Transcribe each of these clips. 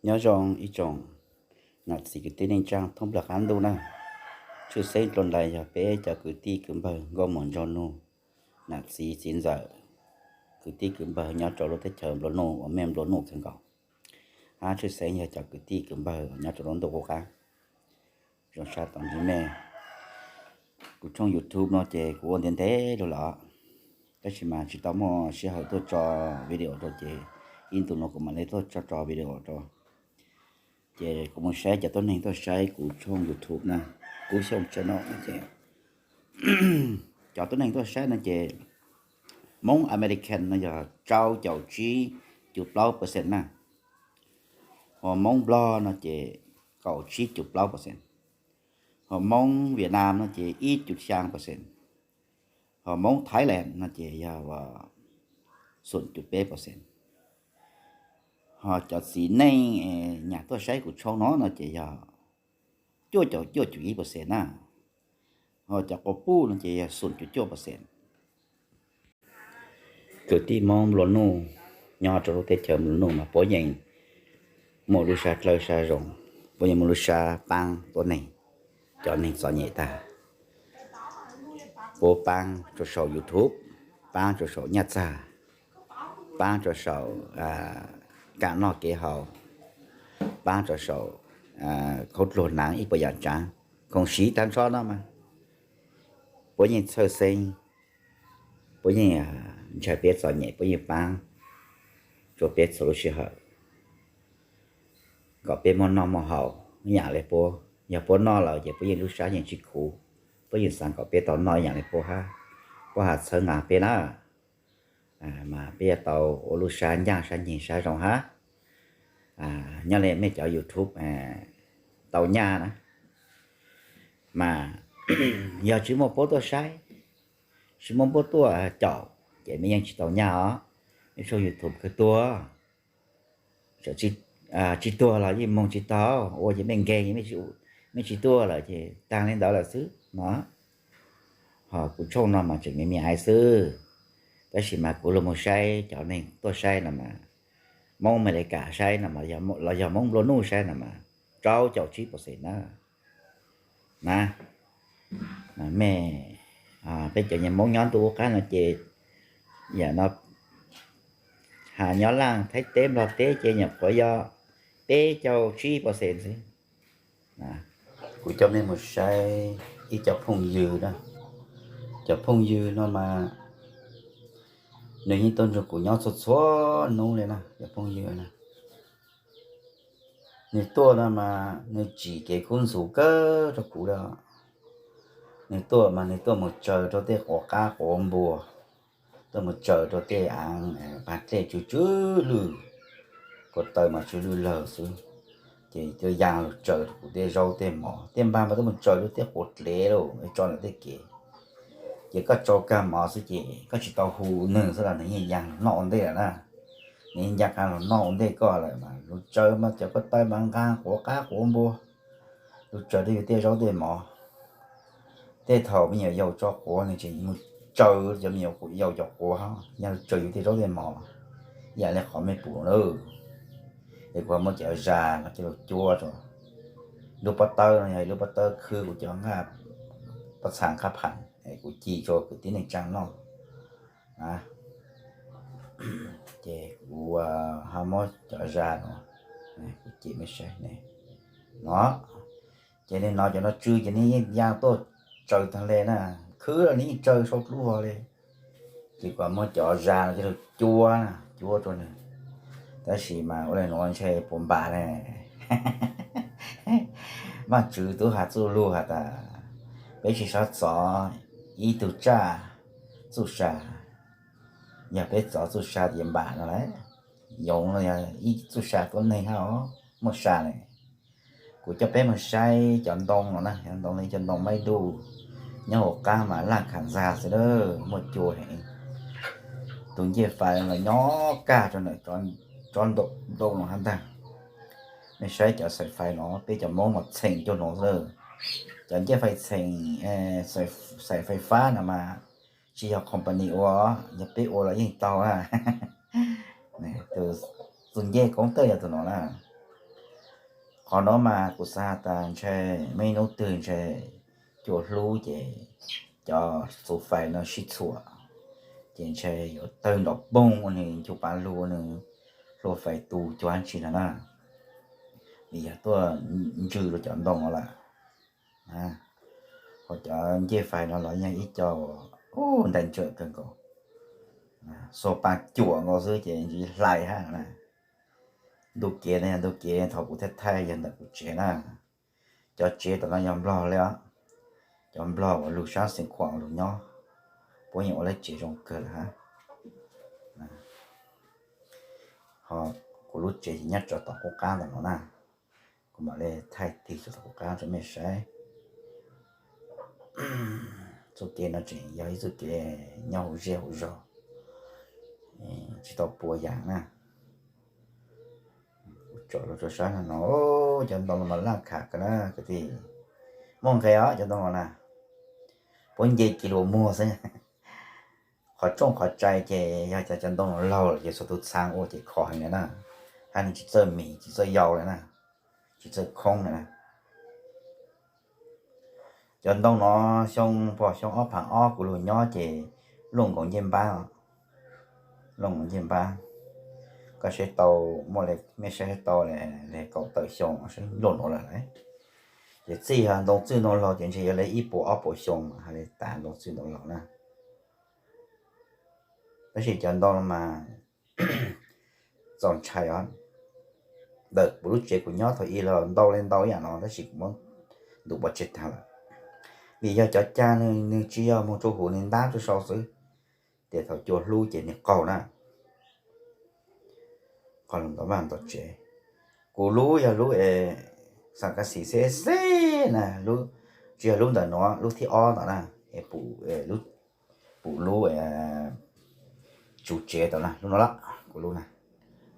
Nyob zoo ib tsoom nam txiv kwv tij neej tsaa thoob plawg qaab ntuj na. Tshwj xeeb dlua ntais yog peb cov kwv tij kwv npawg nkauj muam nraug nug, nam txiv txiv ntxawm, kwv tij kwv npawg nyob rau lub teb chaws nplua nuj uas mej nplua nuj kawg nkaus, hab tshwj xeeb yog cov kwv tij kwv npawg nyob rau lub ntuj qub qaab. Zoo sab tau ntsib mej. Kuv tshooj YouTube no ces kuv ua ntev ntev lug lawm, tab sis mas tsis tau muaj sij hawm tuaj tso video rau ces ib ntu no kuv mam le tuaj tso tso video rau. Ces kuv mus saib cov tuab neeg tuaj saib kuv tshooj YouTube na, Kub Xyooj channel no ces cov tuab neeg tuaj saib no ces Moob American no yog rau caum tsib cum plaub percent na, ho Moob Nplog no ces kaum tsib cum plaub percent, ho Moob Vietnam no ces ib cum xyaa percent, ho Moob Thailand no ces yog xoom cum peb percent, ho cov txiv neej nyam tuaj saib kuv tshooj no no ces yog cuaj caum cuaj cum ib percent na, ho cov quas puj no ces yog xoom cum cuaj percent. Kwv tij Moob nplua nuj nyob rau lub teb chaws nplua nuj mas puab yeej muaj lub sab dlawb sab zoo, puab yeej muaj lub sab paab tuab neeg, cov neeg txom nyem tag. Puab paab rua saum YouTube, paab rua saum nyaj txag, paab rua saum kev noj kev haus, paab rua saum khaub dluag naav ib puas yaam tsaav, khoom siv taag nrho no mas puab yeej txhawj xeeb, puab yeej ntshai peb txom nyem, puab yeej paab rua peb txhua lub sij hawm kom peb muaj noj muaj haus ib yaam le puab. Yog puab noj lawm ces puab yeej lub sab yeej tsis khuv, puab yeej xaav kom peb tau noj ib yaam le puab hab, puab has txhawb nqa peb na. Mas peb yuav tau ua lub sab ncaaj sab nceeg sab zoo hab, nyob le mej cov YouTube tau nyaj na. Mas yog tsis muaj puab tuaj saib, tsis muaj puab tuaj caum ces mej yeej tsis tau nyaj os. Mej tshooj YouTube kawg tuag, tsis tuag los yeej moog tsis tau, ua ces mej nkeeg, mej tsis tuaj lawm ces taag le ntawd lawm xwb no. Ho kuv tshooj no mas tseem me me aiv xwb, tab sis mas kuv lug moog saib cov neeg tuaj saib no mas, Moob Amelikas saib no los yog Moob nplua nuj saib no mas rau caum tsib percent na. Na, mej, peb cov nyuas Moob nyob ntuj qub qaab no ces yaam no has nyob Laaj Thaib teb Nplog teb ces nyuam qhuav yog peb caug tsib percent xwb. Kuv coj mej mus saib ib cov phooj ywg na. Cov phooj ywg no mas nwg yeej tuaj nrug kuv nyob txhua txhua nub le na, cov phooj ywg na. Nwg tuaj no mas nwg tsim kev kub ntxhuv kawg rua kuv le. Nwg tuaj mas nwg tuaj mus tsaws rua tej quav qab quav npua, tuaj mus tsaws rua tej aav paag dlej tsw tsw lwj, ko taw mas tsw lwj lawg xwb. Ces tuaj yaa lug tsaws rua kuv tej zaub tej mov, tej npaag mas tuaj mus tsaws rua tej quav dlev lawm tso ntawm tej kev. Ces koj tsau kag mov xwb ces koj tsis tau hu nwg xwb los nwg yeej yaa lug noj ua ntej lawm na. Nwg yeej yaa lug noj ua ntej koj lawm mas lug tsaws mas cov ko taw mas nqaa quav qab quav npua, lug tsaws rua yug tej zaub tej mov. Tej thaum me nyuam yaus tso quav nwg tseem mus tsaws cov me nyuam yaus cov quav, yog lug tsaws yug tej zaub tej mov, ib yaam le qhov mej pum lawm. Es kuv muab cov zag no coj lug cuab rua lub pob tawb no, yog lub pob tawb khwb kuv cov nqaj pob txha nqaj pham, kuv ci rua kwv tij neej tsaa noj. Ces kuv ho muab cov zag no, kuv ci mej saib ne, no. Ces nwg nov cov no tsw ces nwg yeej yaa tuaj tsaws taag le na, khwb los nwg yeej tsaws sau dlub vog le. Ces kuv muab cov zag no coj lug cuab na, cuab rua nwg. Tab sis mas ua le nuav ntshe puas npam ne. Vaajtswv tub has txuj lug has tas, peb tsis xob txov ib tug tsaj txuj sa, yog peb txov txuj sa ces npam no lawm. Yoov no yog ib txuj sa tuab neeg hab os, muaj sa ne. Kuv coj peb mus saib cov ntoo no na, cov ntoo ne cov ntoo maib duj nyob hauv qaab mas laj khav ntxag xwb na, muaj cua heev. Tus ncej fais los nyob kag rua ntawm tsob ntoo no hab ntag. Mej saib cov xaim fais no, peb cov Moob mas txheem cuag no xwb. Cov ncej fais txheem, xaim fais fab no mas tsis yog company ua, yog peb ua los yeej tau na. Tus ncej koob tawj yog tus no na. Qhov no mas kuv xav has tas ntshe muaj ib hnub twg ntshe cua hlub ces cov xuv fais no sib txhuam, ces ntshe yuav tawg nrov poog ua nws ncu pa lug ua nws hlua fais tu cuag dab tsi no na. Vim yog tuaj ntsws rau cov ntoo no lawm. Ho cov ncej fais no los yog ib co ntag ntsawm kawg nkaus, xuas pa cuam nkaus xwb ces ntsis hlais hab na. Ntu kev no yog ntu kev thaum kuv thiaj thaij yog ntawm kuv tsev na. Cov tsev tom no yog nplog li os, cov nplog uas lug sab Xeev Khuam lug nyob, puab yeej ua lub tsev zoo kawg lawm hab. Ho kuv lub tsev ces nyob rau tom qub qab ntawm no na, kuv mam li thaij tig rau tom qub qab rau mej saib. Txuj kev no tseem yog ib txuj kev nyob hauv zej hauv zog, tsis tau pua yam na. Kuv tsom rau sab no no, cov ntoo no mas laj kham kawg na kwv tij. Muaj nqe os cov ntoo no na, puab nce kiag lug muag xwb. Qhov tsooj qhov tsai ces yog cov, cov ntoo no laug lawm ces txhua tug txhaa ua ces khov heev li na, hab nws tsis txawj mis tsis txawj yau li na, tsis txawj khoob li na. Cov ntoo no xyoo pog xyoo ob phav ob kuv lug nyob ces luaj nkaus ncej npab, luaj nkaus ncej npab. Koj saib tau, muaj li mej saib tau li kaum tawm xyoo saib luaj nuav lawm. Ces txij ntoo txwj ntoo laug ces ntshe yuav li ib puas ob puas xyoo mas hab li tas ntoo txwj ntoo laug na. Tab sis cov ntoo no mas txaus ntshai os. Ntawm kuv lub tsev kuv nyob thaum ub los ntau li ntau ib yam no tab sis kuv muab ntuv pov tseg tag lawm. Vim yog cov cag nws tsis yog moog rua huv, nws ntab rua sau xwb, ces thaum cua hlub ces nws qaug na. Qaug lug ntawm vaj ntawm tsev. Kuv lub yog lub es xam kas xim xeb xeb na, tsis yog lub ntawm nuav, lub thib ob ntawm na, es pum lub tsuv tsev tau na, lub no lawm, kuv lub na,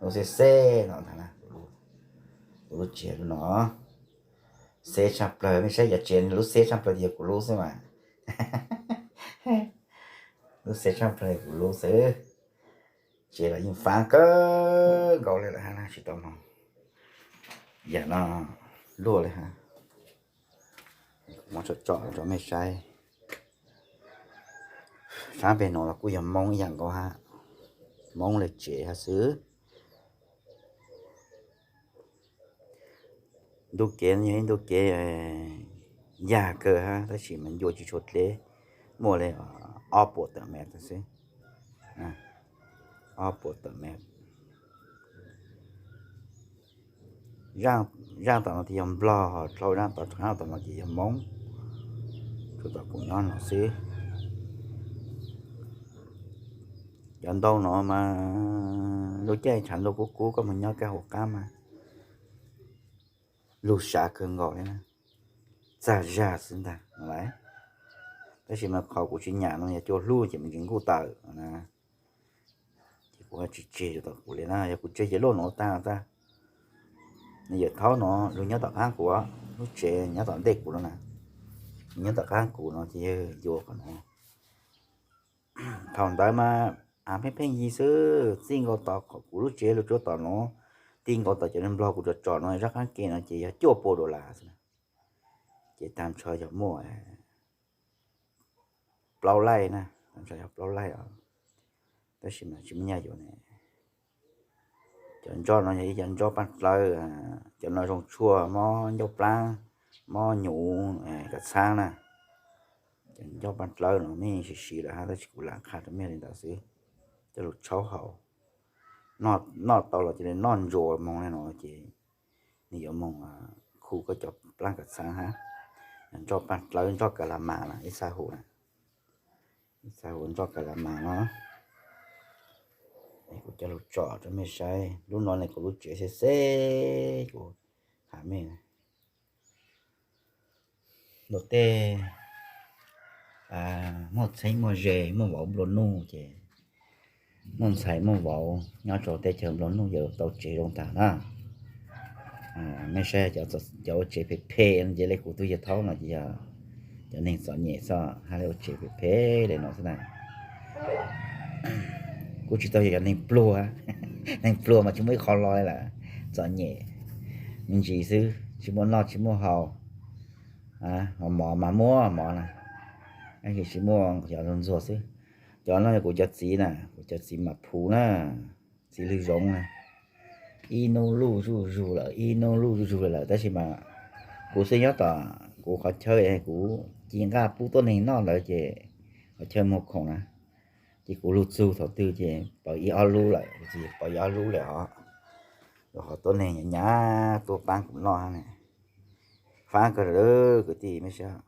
lub xeb xeb no ntag na, kuv lub tsev lub no xeb tshaj plawg, mej saib cov tsev lub xeb tshaj plawg yog kuv lub xwb mas. Lub xeb tshaj plawg kuv lub xwb. Tsev los yeej fav kawg nkaus li lawm hab na, tsis tau moog. Yam no luaj li hab, muab tsom tsom rau mej saib. Sab peg no los kuj yog Moob ib yam nkaus hab, Moob li tsev hab xwb. Ntu kev yog ib ntu kev yag kawg hab tab sis mas ncua tsis tshua dleb, muaj li ob puas tawm mev tawm xwb, ob puas tawm mev. Zaaj tom no ces yog Nplog, ho dlhau zaaj tom, zaaj tom no ces yog Moob, tsuas tom kuv nyob no xwb. Cov ntoo no mas lub caij tshav ntuj kub kub koj mus nyob kag hauv qab mas lug sav kawg nkaus li na, txag zag xwb ntag no lawm. Tab sis mas qhov kuv tsis nyam no yog cua hlub ces me ntsis nkuj tawm na, ces kuv tsis tseg rau tom kuv li na, yog kuv tseg ces luaj nuav tag tag. Nws yawm thaub no lug nyob tom qaab kuv, lub tsev nyob tom ntej kuv no na, nyob tom qaab kuv no ces yog yuav qhov no. Thaum ntawd mas av pheej pheej yig xwb, txij nkaus tom kuv lub tsev lug tsuas tom nuav, txij nkaus tom cov nplog kuv tsom tsom no zaj qaab ke no ces yog cuaj pua dollar xwb na. Ces tag nrho yog muaj plaub laij na, tag nrho yog plaub laij os. Tab sis mas tsis muaj nyaj yuav ne. Cov nroj no yog ib cov nroj paaj dlawb, cov no zoo tshuaj mob ncauj plaab, mob nyuv, kav txhaab na. Cov nroj paaj dlawb no mej siv siv lawm hab tab sis kuv lam qha rau mej li ntawd xwb, coj lug tshaub haus. Noj tau los cia li noj ntsuas moog li no ces nws yuav moog khu koj cov plaab kav txhaab hab. Nroj paaj dlawb, nroj kas las mas na, ib txha hu na, ib txha hu nroj kas las mas no. Kuv coj lug tsom rau mej saib, lub no ne kuv lub tsev xeb xeb, kuv has mej. Luag tej muaj txheeb muaj ze, muaj vauv nplua nuj ces muaj ntxhais muaj vauv nyob rau teb chaws nplua nuj yuav tau tsev zoo tag na. Mej saib cov ua tsev phem phem no ces le kuv tug yawg thaub no ces yog cov neeg txom nyem xwb, hab le ua tsev phem phem le no xwb na. Kuj tsis tau yog cov neeg pluag, neeg pluag mas tsis muaj ib qho lo li lawm, txom nyem. ntsis xwb, tsis muaj noj tsis muaj haus. Mov mas muaj mov na, tab sis tsis muaj cov ntxuag xwb. Cov no yog kuv cov txiv na, kuv cov txiv mas phuv na, txiv lwg zoov na, ib nub luj zuj zus lawm, ib nub luj zuj zus lawm, tab sis mas kuv xwb nyob tom kuv qhov chaw, kuv ci nqaj pub tuab neeg noj ntawd ces qhov chaw muag khoom na, ces kuv lug txug thaum twg ces pawv ib ob lub lawm, kuv txiv pawv ib ob lub lawm os. Rau qhov tuab neeg nyav nyav tuaj paab kuv noj ne. Faab kawg lawm kwv tij mej sab.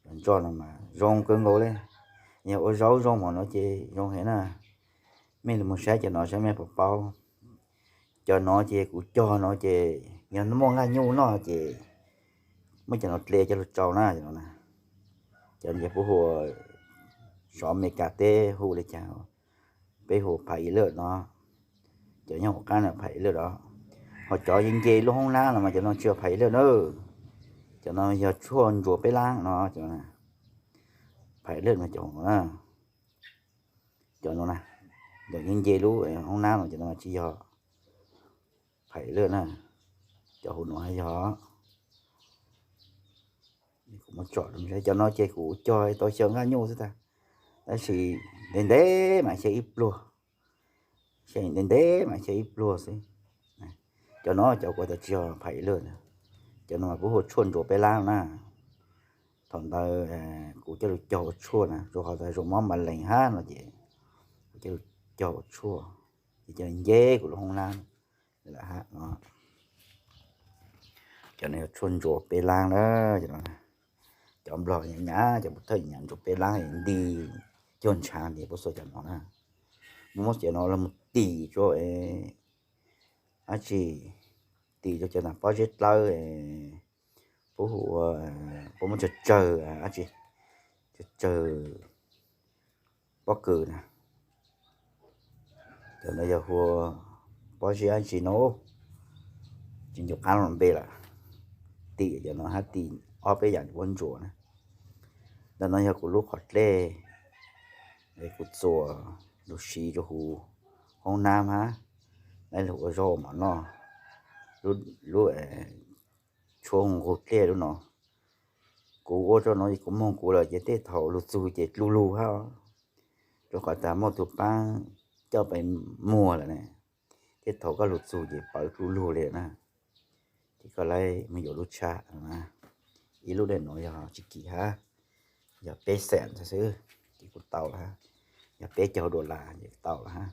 Cov ntsoj no mas zoo kawg nkaus li. Yog ua zaub zoo hmo no ces zoo heev na. Mej lug moog saib cov no saib mej puas paub. Cov no ces kuv cog no ces yog muaj nqaj nyuj noj ces muab cov no dle coj lug tsau na, cov no na. Cov no ces puab hu, sov Amelikas teb hu li cas, peb hu phaj ib lwj no. Cov nyob huv qaab no phaj ib lwj os. Ho cov nce nce lub hoob nab no mas cov no tsis yog phaj ib lwj na. Cov no yog tshuaj ntsuas peb laab no, cov phaj ib lwj no cov no na. Cov no na, cov nce nce lub hoob nab no cov no tsis yog phaj ib lwj na. Cov huv no yog, kuv muab tsom rau mej saib, cov no ces kuv cog tau xyaw nqaj nyuj xwb tag, tab sis ntev ntev mas xyaw ib pluag, ntev ntev mas xyaw ib pluag xwb. Cov no cov kuv tas tsis yog phaj ib lwj na, cov no mas puab hu tshuaj ntsuas peb laab na. Thaum ntawd kuv coj lug cog ua tshuaj na, rau qhov tas zoo mob ma lees hab no ces kuv coj lug cog ua tshuaj, ces coj lug nce kuv lub hoob nab lawm hab no. Cov no yog tshuaj ntsuas peb laab na, cov no. Cov nplog nyav nyav, cov pov thawj nyav ntsuas peb laab nti cuag ntshav nti puab xuas cov no na. Muab muab cov no los mus tim rua dab tsi, tim rua cov nas pob zeb dlawb, puab hu ua, puab muab tsawg tsawg dab tsi, tsawg tsawg pob kws na. Cov no yog hu ua pob zeb dab tsi no, tsis nco qab lub npe lawm. Tim cov no hab tim ob peb yaam puab ntsuas na. Ntawm no yog kuv lub qhov dlej, kuv txuas lug siv rua huv hoob nab hab, lug ua zaub ua mov noj. Lub tshuab nqug dlej lub no, kuv ua rua no kuv moog kuv lawm ces tej thaum lug txug ces dlub lug hab, rua qhov tas muaj tug paab coj peb muag lawm ne. Tej thaum koj lug txug ces pawv dlub lug li na, ces koj lawv moog yuav lub tshab. Ib lub dlej nuav yog tsis kim hab, yog peb xees xwb ces kuj tau lawm hab, yog peb caug dollar ces tau lawm hab.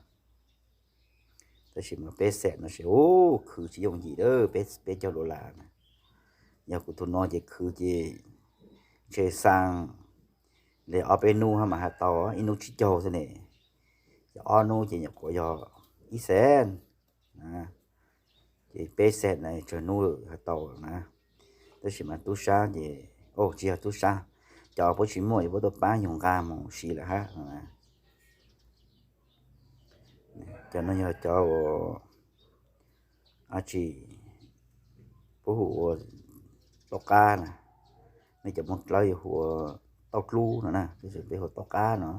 Tab sis mas peb xees no ces ub khwv tsis yooj yim lawm, peb caug dollar na. Yog kuv tug no ces khwv ces ntshe xaa le ob peb nub hab mas has tau, ib nub tsib caug xwb ne, ces ob nub ces nyuam qhuav yog ib xees. Ces peb xees na tsawg nub has tau na. Tab sis mas tub sab ces, tsis yog tub sab, cov puab tsis muaj ces puab tuaj paab yug nqaa moog siv lawm hab. Cov no yog cov dab tsi, puab hu ua taub qaab na, mej cov Moob Dlawb yuav hu ua tauj dlub no na, tab sis peb hu ua taub qaab no,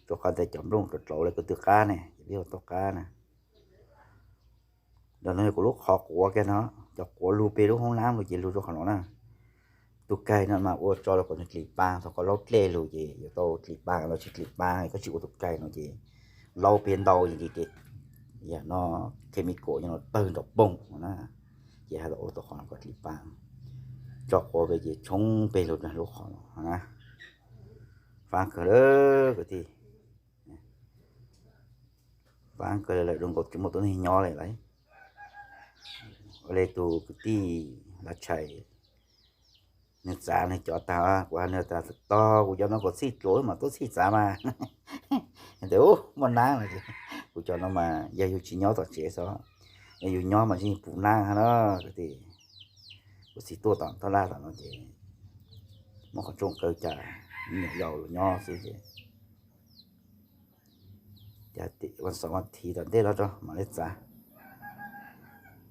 rua qhov tas cov nplooj dlauv dlauv le ko tw qab ne, ces peb hu ua taub qaab na. Ntawm no yog kuv lub qhov quav kiag no, cov quav lug peg lub hoob nab lug ces lug rua qhov no na. Tug kaig no mas ua tso rua kom nwg dlim paa, thaum koj laub dlej lug ces yuav tau dlim paa, los tsis dlim paa koj tsis ua tug kaig no ces laub peg ntau ces, yam no chemical nyob no tawg nrov poog no na, ces has tas ua tau qhov no kom dlim paa. Tso quav peg ces tshoob peg lug rua lub qhov no na. Faam kawg lawm kwv tij, faam kawg lawm, zoo nkaus tsis muaj tuab neeg nyob li lawm. Ua le tug kwv tij Lav Tshais, nwg txav nwg cov tag, kuv has nwg tas tog kuv cov no kom txhij dluav mas tuaj txhij txav mas. Tes ub muaj naab no, kuv cov no mas yog yug tsis nyob tom tsev xwb, yog yug nyob mas yeej puv naab hab na kwv tij. Kuv txiv tuaj tom taj laj tom no ces muaj qhov rooj kaw cas, me nyuam yaus lug nyob xwb ces ua xaum ua thiv tom ntej los tso mam le txav.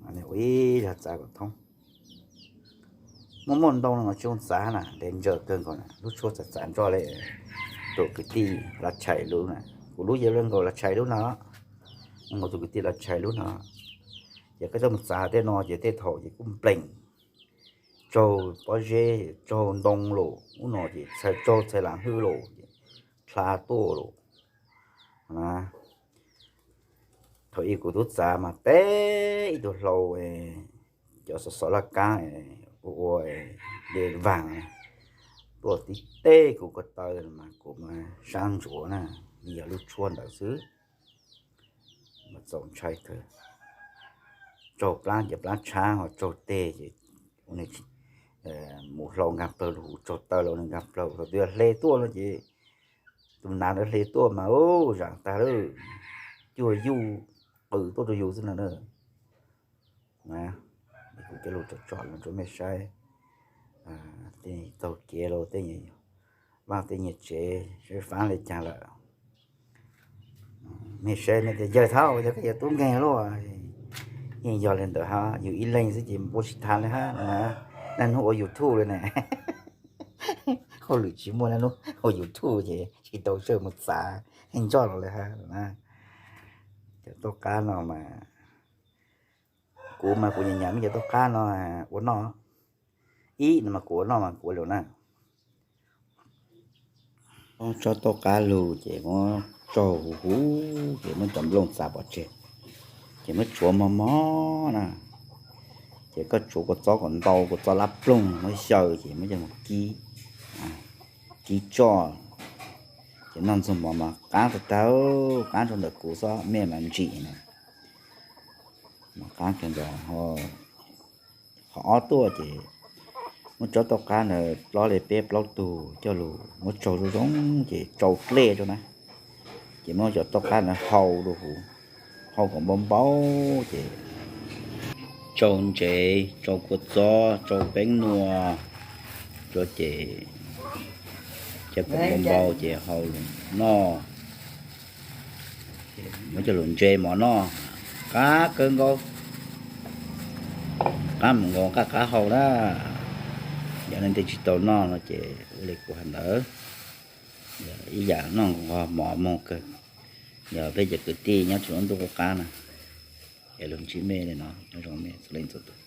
Ua ib zag txav kom thoob. Muaj muaj ntoo no mas tsis zoo txav na, danger kawg nkaus na, lub tshuaj txav txav nroj li. Tus kwv tij Lav Tshais lub na, kuv lub yog le nkaus Lav Tshais lub no, nkaus tus kwv tij Lav Tshais lub no, ces Ces koj coj mus txav tej no ces tej thaum ces kuj nplees, raug pob zeb, raug ntoo los ub no ces txhais, raug txhais lam hwj los ces dlha tuaj los na. Thaum ub kuv twb txav mas teb ib tug hlau, cov xov xov laj kab ua ua de vaag tuaj tib teb kuv ko taw mas kuv mas sab ntsuav na, yog lub tshuaj ntawd xwb mas txaus ntshai kawg. Raug plab ces plab tshab ho raug teg ces mus hlau nkaag plawg lug, raug taw los nkaag plawg, thaum twg hle tuaj no ces tus nav ntawd hle tuaj mas ub zaam tag lawm, cuag yuj qw tuaj rau yus xwb no na. Kuv coj lug tsom tsom rau mej saib tej taug kev los tej, vaaj tej nyiag tsev saib faab le caag lawm. Mej saib mej tias yawg thaub yog koj yog tub nkeeg luaj, yeej yog le ntawd hab, yus ib leeg xwb ces ua tsis tau le hab. Naj nub ua YouTube le na, hauj lwm tsis muaj, naj nub ua YouTube ces tsis tau sawv mus txav, yeej ntsoj los le hab na. Cov toj qab no mas kuv mas kuv nyam nyam mej cov toj qab no ua noj. Ib no mas kuv ua noj mas kuv ua lug na. Muab tsob toj qab lug ces muab tsaug huv huv ces muab cov nplooj txav pov tseg, ces muab tshuav mos mos na. Ces koj tshuav kua txob kom ntau, kua txob lab ploog muab xyaw ces muab coj mus kib, kib tsoj, ces noj ntxuag mov mas qaab tag tag, qaab rau ntawm kuv xob mej mas ntsim na. Mas qaab kawg nkaus. Qhov ob tuaj ces muab tsob toj qab ntawd plob li peb plaub tug coj lug muab tsaug zoo zoo ces tsau dlej rau na, ces muab cov toj qab ntawd hau rau huv, hau kom npau npau ces tsau ntsev, tsau kua txob, tsau peeb nua rau ces, ces kom npau npau ces hau lug noj. Muab coj lug ntse mov noj, qab kawg nkaus, qab mus nkaus qab qab hau na. Yog leej twg tsis tau noj no ces ua li kuv has ntawd, ib yam noj nqos mov moog kawg. Yog peb cov kwv tij nyob rua lub ntuj qub qab na, es lug ntsib mej le no, nyob zoo mej txhua leej txhua tug.